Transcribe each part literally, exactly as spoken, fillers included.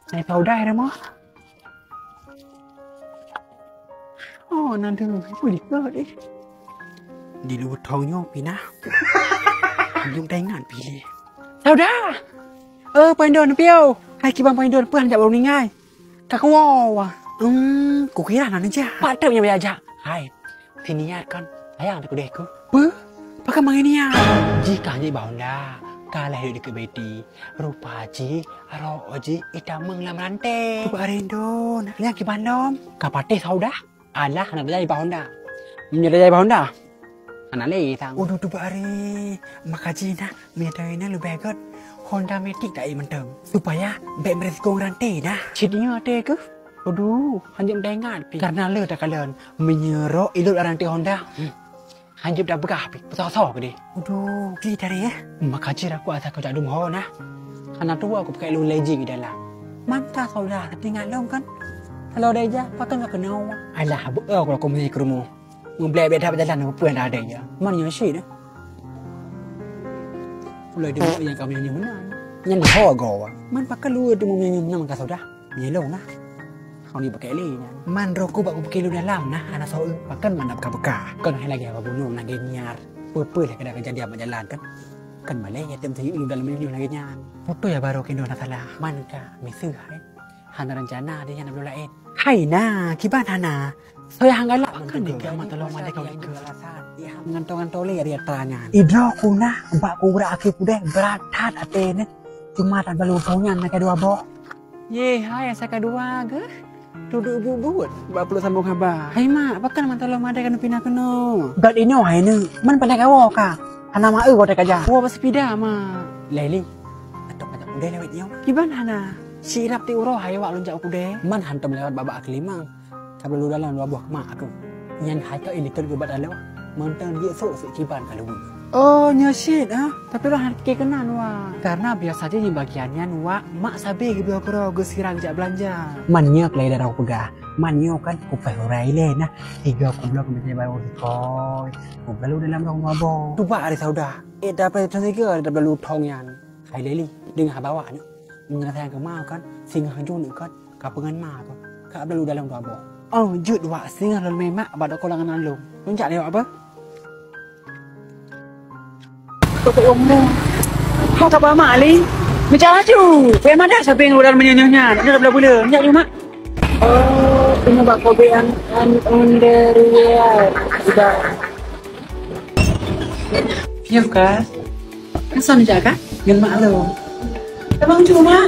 Hai Saudah dah mah. Oh, nandung, peue likot eh. Di luwa thong nyoe pinah. Hanjeuet teuingat piléh. Saudah! Eh, Poindon, piôh! Hai kiban Poindon, peue hanjeuet baru ningai? Ka kuwoe. Hmm, kukira na neujak. Pat teuk nyang bajak. Hai, si Niat kan sayang teuh keudeh ku. Peue? Pakon mangat Niat? Jih ka jeuet bak Honda. Ka lheueh dikeue Betty. Rupa jih, rok jih, itam meung lam ranté. Tuba rindu, nak liang kiban lom. Ka patéh Saudah. Alah, hana tajak bak Honda. Meunyoe tajak bak Honda, hana lé sang. Uduh, tuba ari. Maka jih na, meunyoe tangai na leubeh gét Honda Matic ta-ék mantong. Supaya bèk meurisiko ngon ranté dah. Cit nyoe até keuh. Aduh, hanjeuet teuingat pi. Karena le takalon, meunyoe rok ilot ranté Honda. Hmm. Hanjeuet tapeugah pi, peusoe-soe keudeh. Aduh, gét tadi eh. Maka jih aku asa kujak dum ho nah. Hana tuwoe kupakèk lôn lé jih di dalam. Mantah Saudah, teuingat lom kan. Kalau ada ijah, pakon ka keunoe. Alah, beu-, oh, kalau aku meunyoe keu rumoh. Mublek beda jalan apa pun ada ya. Man nyoe syit eh. Mulai dia yang kami nyoe meunan. Nyan ho go. Man pakon lu tu nyoe meunan ka Saudah. Nyelong lah. Kau ni pakai lé nyan. Man roko bak kupikir lu dalam nah, hana soe pakon mana beka-beka. Kon hai lagi apa bunuh lagi niar. Peue-peue lah kada kejadian bak jalan kan. Kan malai ya tem tadi lu dalam nyoe lagi nyan. Foto ya baru kendo na salah. Man ka miseu hai. Hana rencana dia nyan belum lain. Hai na, kiban hana. Saya hang galak makan ni kiamat tolong mandai kau dikeue. Nganto-nganto lé ari atra nyan. Idroe ku na bak kubra akhé kudeh berat that até neh. Cuma tak balu thong nyan na kedua boh. Ye, hai asa kedua geuh. Duduk buet-buet bak pulo sambung haba. Hai mak, pakon mak tolong mandai kanu pinah keunoe. Gat inoe hai neuk, man pandai kawoe ka. Hana ma eu watèe ka jak. Woe basepida mak. Leli. Atau kajak kudeh lewat nyoe. Kiban hana. Si irab ti uroe hai wak lôn jak u kudeh. Man hantom lewat babah kelimang. Ka belalu dalam dua boh mak aku. Nyan hai ka ini teuh geubat dalam. Mantong dia sok si kiban ka lubuk. Oh, nyoe syit ah. Tapi lôn hana pike keunan wak. Karena biasa je nyoe bagian nyan wak mak sabe geubloe keudroe geusira geujak beulanja. Man nyoe kelai darah peugah. Man nyoe kan kupaih urai lé nah. Tiga kubloe keu meunyoe baru sikoi. Kubloe dalam rong dua boh. Tuba ari Saudah. Eh, dapat itu tiga ada belalu thong nyan. Hai Leli, deungoe haba wak nyoe. Meunyoe sayang keu ma kan, singoh jeuet kan, ka peungon ma kan. Ka belalu dalam dua boh. Oh, jeuet wak singoh lôn meumak bak dokolangan lôn. Lôn jak lewat apa? Kau tak umu. Kau tak ba mak, Li? Meucah laju. Payah madah sabe ngon udah meunyoe nyan. Nak bela bula. Nyak ju mak. Oh, kena bak kobe an an underwear. Sudah. Piôh ka? Asam jak ka? Ngon mak lôn. Abang cuma.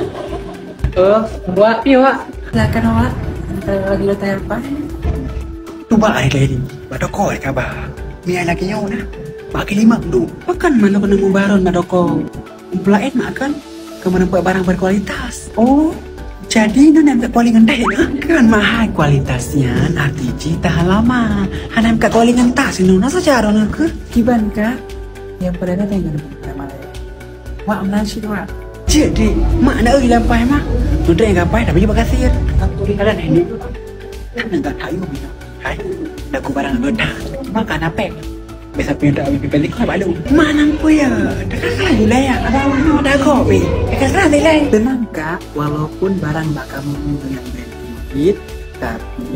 Oh, buat piôh wak. Silakan wak. Antara lagi lo tayar apa? Tuba ai lagi. Bak toko ai kaba. Mi ai lagi nyoe nah. Bak keu limong tu. Pakon mana kena mubaron bak toko? Umpulaen mak kan? Keu meureumpok barang berkualitas. Oh, jadi nyoe nyang kuali ngon teh nyoe? Kan mahai kualitasnya, arti jih tahan lama. Hana meukat kuali ngon tas nyoe, na saja droeneuh keuh. Kiban ka? Nyang peureulèe tengok nama lain. Wak meunan cit wak. Cit di, mak na eu lampai mah. Nudreng gapai tapi bak kasir. Aku di kalan ini. Kan enggak tahu mina. Hai, dah ku barang dah. Maka napek. Biasa punya tak habis pilih kau balu. Mana aku ya? Dah kata lah Yulai ya. Ada orang ada kau be. Dah kata lah Yulai. Tenang kak, walaupun barang bak kamu dengan brand Infinite, tapi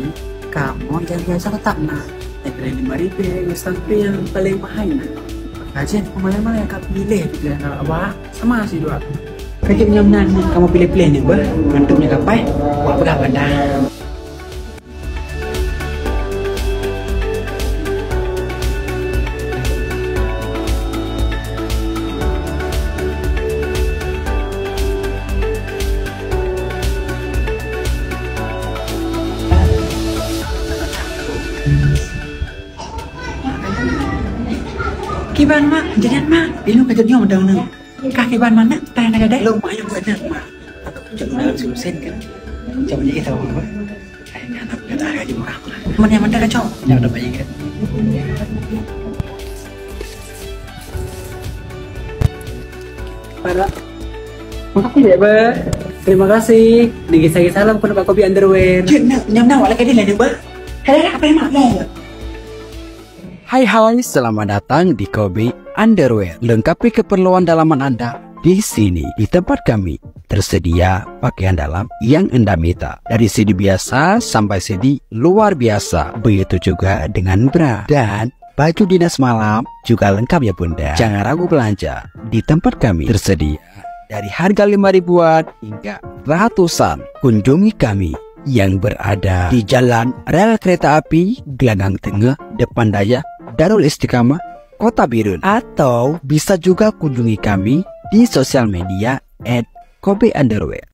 kamu jangan biasa tetap nak. Yang brand lima ribu sampai yang paling mahal nak. Rajin pemain-pemain yang kau pilih di jalan awak sama si dua. Kajak nyam nan kamu pilih-pilih ni bah. Mantuk ni kapai. Wak pegang pandang. Kiban mak, jangan mak, ilung kajut nyoe dong nang. Kah kiban mana? Tanya nak gadai. Lo mak yang buat nak mak. Aku pun jangan dalam seusen kan. Jangan jadi tahu apa. Mana yang mana kacau? Jangan dapat ingat. Para. Makasih ya, Bah. Terima kasih. Nih kisah salam kena pakai kopi underwear. Cek nak nyam nak awak lagi ni lah, Bah. Hello, apa yang mak lah? Hai hai, selamat datang di Kobe Underwear. Lengkapi keperluan dalaman Anda di sini, di tempat kami. tersedia pakaian dalam yang Anda minta. Dari segi biasa sampai segi luar biasa. Begitu juga dengan bra dan baju dinas malam juga lengkap ya Bunda. Jangan ragu belanja. Di tempat kami tersedia dari harga lima ribuan hingga ratusan. Kunjungi kami yang berada di Jalan Rel Kereta Api Gelanggang Tengah, depan Dayah Darul Istiqamah, Kota Birun. Atau bisa juga kunjungi kami di sosial media at kobe underwear.